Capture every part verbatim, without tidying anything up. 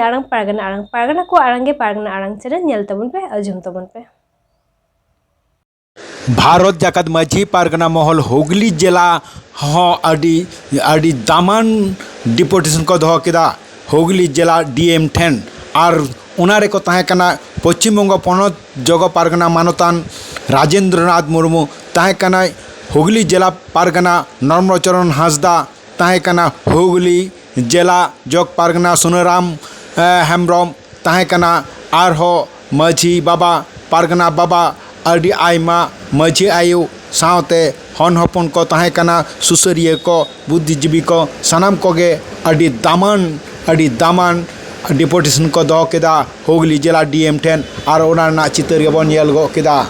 ᱟᱲᱟᱝ ᱯᱟᱨᱜᱟᱱᱟ ᱟᱲᱟᱝ, ᱯᱟᱨᱜᱟᱱᱟ ᱠᱚᱣᱟᱜ ᱟᱲᱟᱝ ᱜᱮ ᱯᱟᱨᱜᱟᱱᱟ ᱟᱲᱟᱝ ᱪᱮᱱᱮᱞ ᱧᱮᱞ ᱛᱟᱵᱚᱱ ᱯᱮ, ᱟᱸᱡᱚᱢ ᱛᱟᱵᱚᱱ ᱯᱮ᱾ ᱵᱷᱟᱨᱚᱛ ᱡᱟᱠᱟᱛ ᱢᱟᱹᱡᱷᱤ ᱯᱟᱨᱜᱟᱱᱟ ᱢᱚᱦᱚᱞ ᱦᱩᱜᱽᱞᱤ ᱡᱮᱞᱟ ᱦᱚᱸ ᱟᱹᱰᱤ, ᱟᱹᱰᱤ ᱫᱟᱢᱟᱱ ᱰᱮᱯᱩᱴᱮᱥᱚᱱ ᱠᱚ ᱫᱚᱦᱚ ᱠᱮᱫᱟ ᱦᱩᱜᱽᱞᱤ ᱡᱮᱞᱟ ᱰᱤ ᱮᱢ ᱴᱷᱮᱱ᱾ ᱟᱨ ᱚᱱᱟ ᱨᱮᱠᱚ ᱛᱟᱦᱮᱸ ᱠᱟᱱᱟ ᱯᱚᱪᱷᱤᱢ ᱵᱚᱝᱜᱚ ᱯᱚᱱᱚᱛ ᱡᱚᱜᱚ ᱯᱟᱨᱜᱟᱱᱟ ᱢᱟᱱᱚᱛᱟᱱ ᱨᱟᱡᱮᱱᱫᱨᱚᱱᱟᱛᱷ ᱢᱩᱨᱢᱩ, ᱛᱟᱦᱮᱸ ᱠᱟᱱᱟᱭ ᱦᱩᱜᱽᱞᱤ ᱡᱮᱞᱟ ᱯᱟᱨᱜᱟᱱᱟ ᱱᱚᱨᱢᱚᱪᱚᱨᱚᱱ ᱦᱟᱸᱥᱫᱟ, ᱛᱟᱦᱮᱸ ᱠᱟᱱᱟ ᱦᱩᱜᱽᱞᱤ ᱡᱮᱞᱟ ᱡᱚᱜᱽ ᱯᱟᱨᱜᱟᱱᱟ ᱥᱩᱱᱟᱹᱨᱟᱢ, ᱮ, ᱦᱮᱢᱵᱨᱚᱢ, ᱛᱟᱦᱮᱸ ᱠᱟᱱᱟ ᱟᱨᱦᱚᱸ ᱢᱟᱹᱡᱷᱤ ᱵᱟᱵᱟ, ᱯᱟᱨᱜᱟᱱᱟ ᱵᱟᱵᱟ, ᱟᱹᱰᱤ ᱟᱭᱢᱟ ᱢᱟᱹᱡᱷᱤ ᱟᱭᱳ ᱥᱟᱶᱛᱮ ᱦᱚᱱ ᱦᱚᱯᱚᱱ ᱠᱚ ᱛᱟᱦᱮᱸ ᱠᱟᱱᱟ, ᱥᱩᱥᱟᱹᱨᱤᱭᱟᱹ ᱠᱚ, ᱵᱩᱫᱽᱫᱷᱤᱡᱤᱵᱤ ᱠᱚ, ᱥᱟᱱᱟᱢ ᱠᱚᱜᱮ ᱟᱹᱰᱤ ᱫᱟᱢᱟᱱ, ᱟᱹᱰᱤ ᱫᱟᱢᱟᱱ ᱰᱮᱯᱩᱴᱮᱥᱚᱱ ᱠᱚ ᱫᱚᱦᱚ ᱠᱮᱫᱟ ᱦᱩᱜᱽᱞᱤ ᱡᱮᱞᱟ ᱰᱤ ᱮᱢ ᱴᱷᱮᱱ᱾ ᱟᱨ ᱚᱱᱟ ᱨᱮᱱᱟᱜ ᱪᱤᱛᱟᱹᱨ ᱜᱮᱵᱚᱱ ᱧᱮᱞ ᱜᱚᱫ ᱠᱮᱫᱟ᱾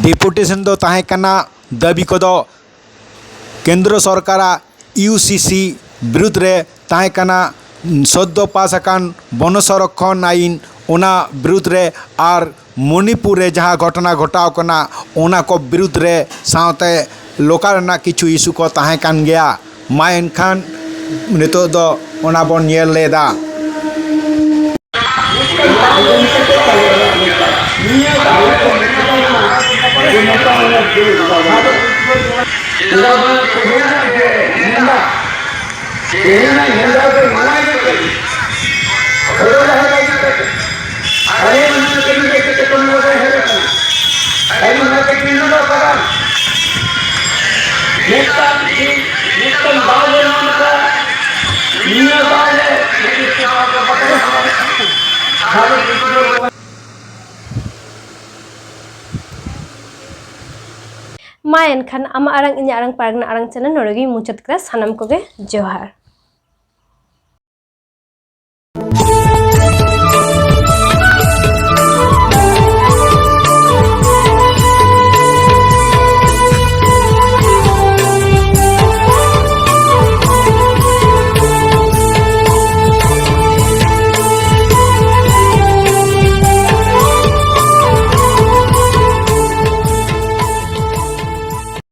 ᱰᱮᱯᱩᱴᱮᱥᱚᱱ ᱫᱚ ᱛᱟᱦᱮᱸ ᱠᱟᱱᱟ ᱫᱟᱹᱵᱤ ᱠᱚᱫᱚ ᱠᱮᱱᱫᱨᱚ ᱥᱚᱨᱠᱟᱨᱟᱜ ᱤᱭᱩ ᱥᱤ ᱥᱤ ᱵᱤᱨᱩᱫᱽ ᱨᱮ ᱛᱟᱦᱮᱸ ᱠᱟᱱᱟ ᱥᱚᱫᱽᱫᱚ ᱯᱟᱥ ᱟᱠᱟᱱ ᱵᱚᱱᱚ ᱥᱚᱝᱨᱚᱠᱷᱚᱱ ᱟᱭᱤᱱ, ᱚᱱᱟ ᱵᱤᱨᱩᱫᱽ ᱨᱮ, ᱟᱨ ᱢᱚᱱᱤᱯᱩᱨ ᱨᱮ ᱡᱟᱦᱟᱸ ᱜᱷᱚᱴᱚᱱᱟ ᱜᱷᱚᱴᱟᱣ ᱠᱟᱱᱟ, ᱚᱱᱟ ᱠᱚ ᱵᱤᱨᱩᱫᱽ ᱨᱮ, ᱥᱟᱶᱛᱮ ᱞᱳᱠᱟᱞ ᱨᱮᱱᱟᱜ ᱠᱤᱪᱷᱩ ᱤᱥᱩ ᱠᱚ ᱛᱟᱦᱮᱸ ᱠᱟᱱ ᱜᱮᱭᱟ᱾ ᱢᱟ ᱮᱱᱠᱷᱟᱱ ᱱᱤᱛᱚᱜ ᱫᱚ ᱚᱱᱟ ᱵᱚᱱ ᱧᱮᱞ ᱞᱮᱫᱟ᱾ ᱢᱟ ᱮᱱᱠᱷᱟᱱ ᱟᱢᱟᱜ ᱟᱲᱟᱝ ᱤᱧᱟᱹᱜ ᱟᱲᱟᱝ ᱯᱟᱨᱜᱟᱱᱟ ᱟᱲᱟᱝ ᱪᱮᱱᱮᱞ ᱱᱚᱰᱮ ᱜᱤᱧ ᱢᱩᱪᱟᱹᱫ ᱠᱮᱫᱟ᱾ ᱥᱟᱱᱟᱢ ᱠᱚᱜᱮ ᱡᱚᱦᱟᱨ᱾